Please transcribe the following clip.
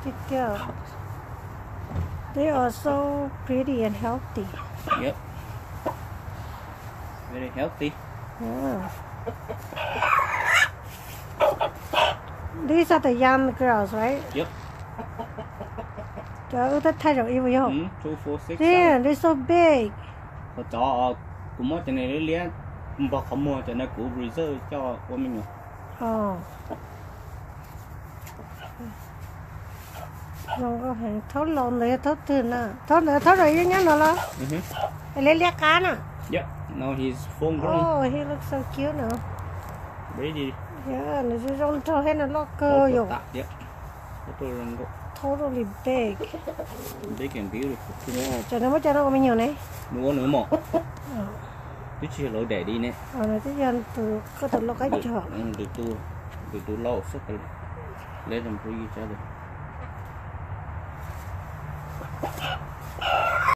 Tiag tiag. They are so pretty and healthy. Yep. Very healthy. Yeah. These are the young girls, right? Yep. Cov wb tab thaij zaum ib puas yog? Mm, two, four, six, seven. Damn, they're so big. Qhov cov kuv muab cov no liab liab npog qhov muag, cov no kuv reserve coj ua me nyuam. Oh. Zoo nkauj heev. Thaub laus ntawd yog thaub twg na? Thaub ntawd thaub laus yeej nyob no los? Mhm. Es liab liab qab na. Yep, now he's full grown. Oh, he looks so cute now. Ready. Yeah, nws zoo zoo nraug thiab nws loj kawg yom. Yep. Totally big. Big and beautiful too. Yeah, cov no muab coj no ua me nyuam ne. Nws ua nws mom. Twb tsis yog lawv daddy ne. Nws twb yog tus, koj tus lau qaib cog. Tus, tus lau xwb. Let them breed each other.